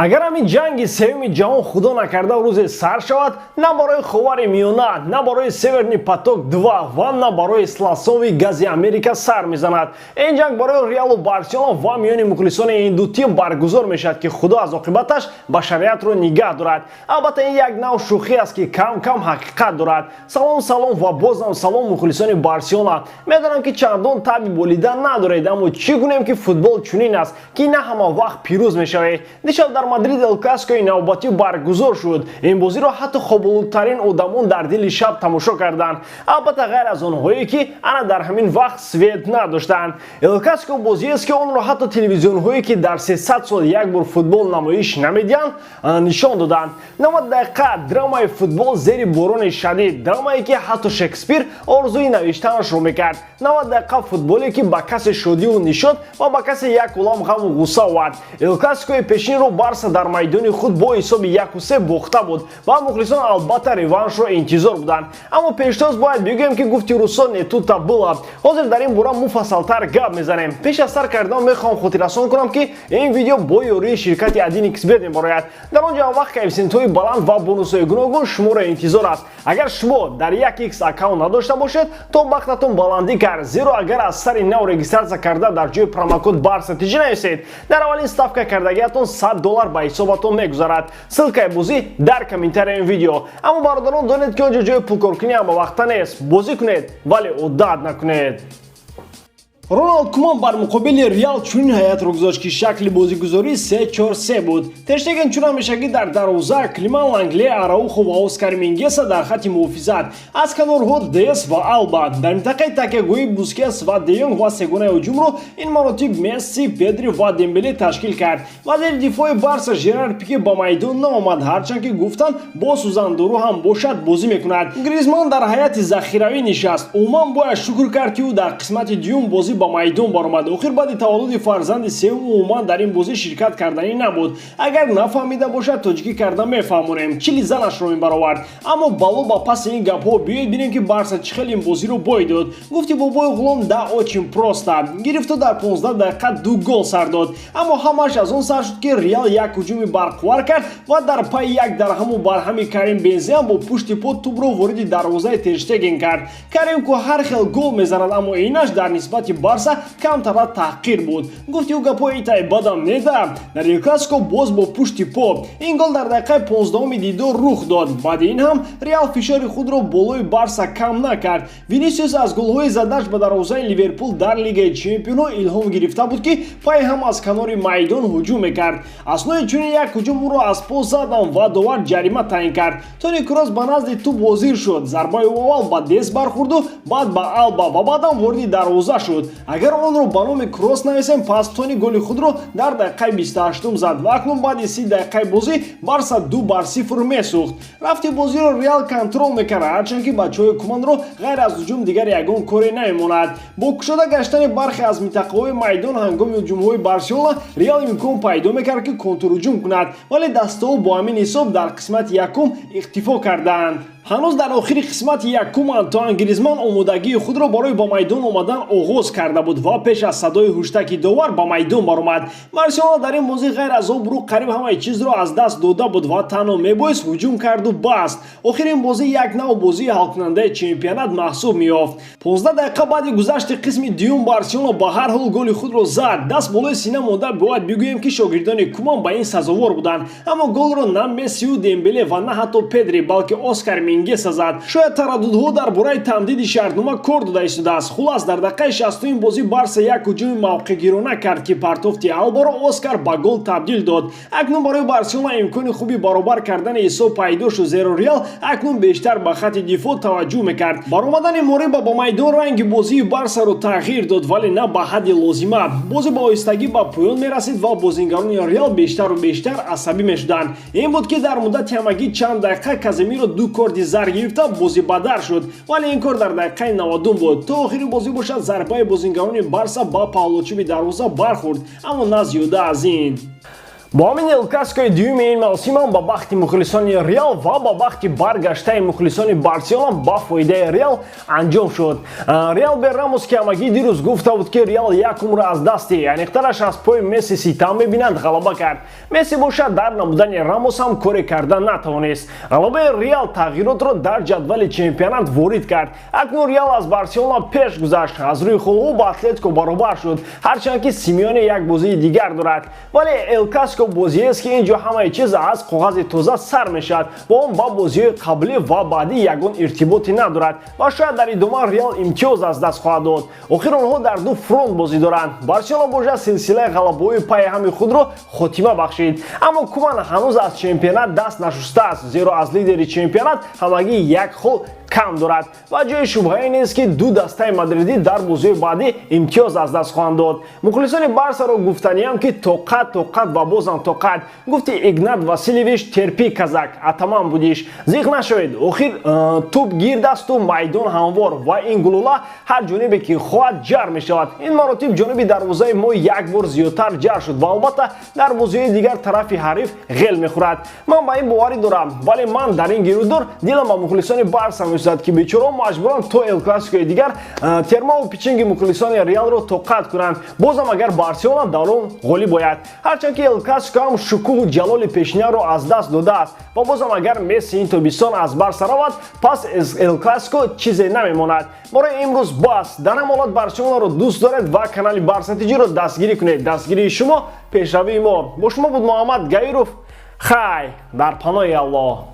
Агар ҳамин ҷанги сеюми ҷаҳон, худо накарда, рӯзе сар шавад, на барои Ховари Миёна, на барои Северный поток 2 ва на барои сласови гази Америка сар мезанад. Ин ҷанг барои Реалу Барселона ва миёни мухлисони ин ду тим баргузор мешавад, ки худо аз оқибаташ башариятро нигаҳ дорад. Албатта, ин як нав шӯхӣ аст, ки кам кам ҳақиқат дорад. Салом, салом ва бозам салом, мухлисони Барселона. Медонам, ки чандон таби болида надоред, аммо чӣ гунем, ки футбол чунин аст, ки на ҳама вақт пирӯз мешавед. Дишаб дар Мадрид Эл Классикои навбатӣ баргузор шуд. Ин бозиро ҳатто хоболудтарин одамон дар дили шаб тамошо карданд, албатта, ғайр аз онҳое, ки ана дар ҳамин вақт свет надоштанд. Эл Классико бозиест, ки онро ҳатто телевизионҳое, ки дар 300 сол як бор футбол намоиш намедиҳанд, нишон доданд. 90 дақиқа драмаи футбол зери борони шадид, драмае, ки ҳатто Шекспир орзуи навиштанашро мекард. 90 дақиқа футболе, ки ба касе шодиву нишод ва ба касе як олам ғаму ғусса овард. Эл Классикои пешинро Барса дар майдони худ бо ҳисоби 1-3 бохта буд ва мухлисон, албатта, реваншро интизор буданд. Аммо пештоз бояд бигӯем, ки гуфти русо, не тут-то было. Ҳозир дар ин бора муфассалтар гап мезанем. Пеш аз сар кардан мехоҳам хотиррасон кунам, ки ин видео бо ёрии ширкати 1xBet мебарояд. Дар он ҷо вақт коэффисиентҳои баланд ва бонусҳои гуногун шуморо интизор аст. Агар шумо дар 1x аккаунт надошта бошед, то бахтатон баландӣ кард, зеро агар аз сари нав регистрация карда, дар ҷои промокод Барса тиҷи нависед, дар аввалин ставка кардагиатон 100 доллар ба ҳисобатон мегузарад. Ссылкаи бозӣ дар комментарияи видео. Аммо, бародарон, донед, ки он ҷо ҷои пулкоркунӣ ҳамавақта нест. Бозӣ кунед, вале одат накунед. Роналд Куман бар муқобили Реал чунин ҳайатро гузошт, ки шакли бозигузорӣ 3-4-3 буд. Тер Штеген чун ҳамешагӣ дар дарвоза, Клеман Лангле, Араухо ва Оскар Мингеса дар хати муҳофизат, аз канорҳо Дес ва Алба, дар минтақаи такягоҳӣ Бускес ва Де Йонг ва сегонаи ҳуҷумро ин маротиб Месси, Педри ва Дембеле ташкил кард. Вазири дифои Барса Жерар Пике ба майдон наомад, ҳарчанд ки гуфтанд, бо сӯзандору ҳам бошад, бозӣ мекунад. Гризман дар ҳайати захиравӣ нишаст. Умуман, бояд шукр кард, ки ӯ дар қисмати дуюм бозӣ ба майдон баромад. Охир баъди таваллуди фарзанди сеюм умуман дар ин бозӣ ширкат карданӣ набуд. Агар нафаҳмида бошад, тоҷикӣ карда мефаҳмонем: чили занашро мебаровард. Аммо бало ба паси ин гапҳо, биёед бинем, ки Барса чӣ хел ин бозиро бой дод. Гуфти бобои ғулом, да, очень просто гирифту дар 15 дақиқа ду гол сар дод. Аммо ҳамааш аз он сар шуд, ки Реал як ҳуҷуми барқуввар кард ва дар пайи як дарҳаму барҳами Карим Бензема бо пушти по тӯбро вориди дарвозаи Тер Штеген кард. Карим ку ҳар хел гол мезанад, аммо инаш дар нисбати Барса камтара таҳқир буд. Гуфти ӯ гапҳои итай бадам неда. Дар Эл Классико боз бо пушти по ин гол дар дақиқаи 15-уми дидор рух дод. Баъди ин ҳам Реал фишори худро болои Барса кам накард. Винисиус аз голҳои задаш ба дарвозаи Ливерпул дар Лигаи чемпионо илҳом гирифта буд, ки пай ҳам аз канори майдон ҳуҷум мекард. Аснои чунин як ҳуҷум ӯро аз по задан ва довар ҷарима таъин кард. Тони Кросс ба назди тӯб ҳозир шуд. Зарбаи аввал ба Дес бархӯрду, баъд ба Алба ва баъдам вориди дарвоза шуд. Агар онро ба номи Кросс нависем, пас Тони голи худро дар дақиқаи 28-ум зад ва акнун баъди 30 дақиқаи бозӣ Барса 2-0 месӯхт. Рафти бозиро Реал контрол мекард, ҳарчанд ки бачаҳои Куманро ғайр аз ҳуҷум дигар ягон коре намемонад. Бо кушода гаштани бархе аз минтақаҳои майдон ҳангоми ҳуҷумҳои Барселона, Реал имкон пайдо мекард, ки контрҳуҷум кунад, вале дастаҳо бо ҳамин ҳисоб дар қисмати якум иктифо карданд. Ҳанӯз дар охири қисмати якум Антуан Гризман омодагии худро барои ба майдон омадан оғоз карда буд ва пеш аз садои ҳуштаки довар ба майдон баромад. Барселона дар ин бозӣ ғайр аз обрӯ қариб ҳамаи чизро аз даст дода буд ва танҳо мебоист ҳуҷум карду баст. Охир ин бозӣ як нав бозии ҳалкунандаи чемпионат маҳсуб меёфт. 15 дақиқа баъди гузашти қисми дуюм Барселона ба ҳар ҳол голи худро зад. Даст болои сина монда бояд бигӯем, ки шогирдони Куман ба ин сазовор буданд, аммо голро на Мессиу Дембеле ва на ҳатто Педри, балки Оскар Мингеса зад. Шояд тараддудҳо дар бораи тамдиди шартнома кор дода истодааст. Хулас, дар дақиқаи 60-уми бозӣ Барса як ҳуҷуми мавқеъгирона кард, ки партофти Албаро Оскар ба гол табдил дод. Акнун барои Барселона имкони хуби баробар кардани ҳисоб пайдо шуд, зеро Реал акнун бештар ба хатти дифоъ таваҷҷӯҳ мекард. Баромадани Мориба ба майдон ранги бозии Барсаро тағйир дод, вале на ба ҳадди лозима. Бозӣ ба оҳистагӣ ба поён мерасид ва бозингарони Реал бештару бештар асабӣ мешуданд. Ин буд, ки дар муддати ҳамагӣ чанд дақиқа Каземиро ду корти зар гирифта, бозибадар шуд, вале ин кор дар дақиқаи 90-ум буд. То охири бозӣ бошад, зарбаи бозингарони Барса ба паҳлучуби дарвоза бархӯрд, аммо на зиёда аз ин. Бо ҳамин Эл Классикои дуюми ин мавсимам ба бахти мухлисони Реал ва ба бахти баргаштаи мухлисони Барселона ба фоидаи Реал анҷом шуд. Реал бе Рамос, ки ҳамагӣ дирӯз гуфта буд, ки Реал як умр аз дасти, аниқтараш аз пои Месси ситам мебинад, ғалаба кард. Месси бошад, дар набудани Рамос ҳам коре карда натавонист. Ғалабаи Реал тағйиротро дар ҷадвали чемпионат ворид кард. Акнун Реал аз Барселона пеш гузашт, аз рӯи холҳо ба Атлетико баробар шуд, ҳарчанд ки Симеоне як бозии дигар дорад. Вале Эл Классико бозиест, ки ин ҷо ҳамаи чиз аз коғази тоза сар мешавад ва он ба бозиҳои қаблӣ ва баъдӣ ягон иртиботе надорад. Ва шояд дар идома Реал имтиёз аз даст хоҳад дод. Охир онҳо дар ду фронт бозӣ доранд. Барселона бошад, силсилаи ғалабаҳои пайи ҳами худро хотима бахшид, аммо Куман ҳанӯз аз чемпионат даст нашустааст, зеро аз лидери чемпионат ҳамагӣ як хол кам дорад. Ва ҷои шубҳае нест, ки ду дастаи мадридӣ дар бозиҳои баъдӣ имтиёз аз даст хоҳанд дод. Мухлисони Барсаро гуфтаниям, ки тоқат, тоқат ва бозам тоқат. Гуфти Игнат Василевич: «Терпи, казак, атаман будешь». Зиқ нашавед, охир тӯб гирд асту майдон ҳамвор ва ин гулула ҳар ҷонибе ки хоҳад, ҷар мешавад. Ин маротиб ҷониби дарвозаи мо як бор зиёдтар ҷар шуд ва албатта, дар бозиҳои дигар тарафи ҳариф ғел мехӯрад. Ман ба ин боварӣ дорам, вале ман дар ин гирудор дилам ба мухлисони Барса месӯзад, ки бечорао маҷбуранд то Эл Классикои дигар термаву пичинги мухлисони Реалро тоқат кунанд, бозам агар Барселона дар он ғолиб ояд. Ҳарчанд ки Эл Классико ҳам шукӯҳу ҷалоли пешинаро аз даст додааст ва бозам агар Месси ин тобистон аз Барса равад, пас Эл Классико чизе намемонад. Барои имрӯз бас. Дар ҳам ҳолат Барселонаро дӯст доред ва канали Барса ТЖро дастгирӣ кунед. Дастгирии шумо пешравии мо. Бо шумо буд Муҳаммад Гаиров. Хай, дар паноҳи Аллоҳ.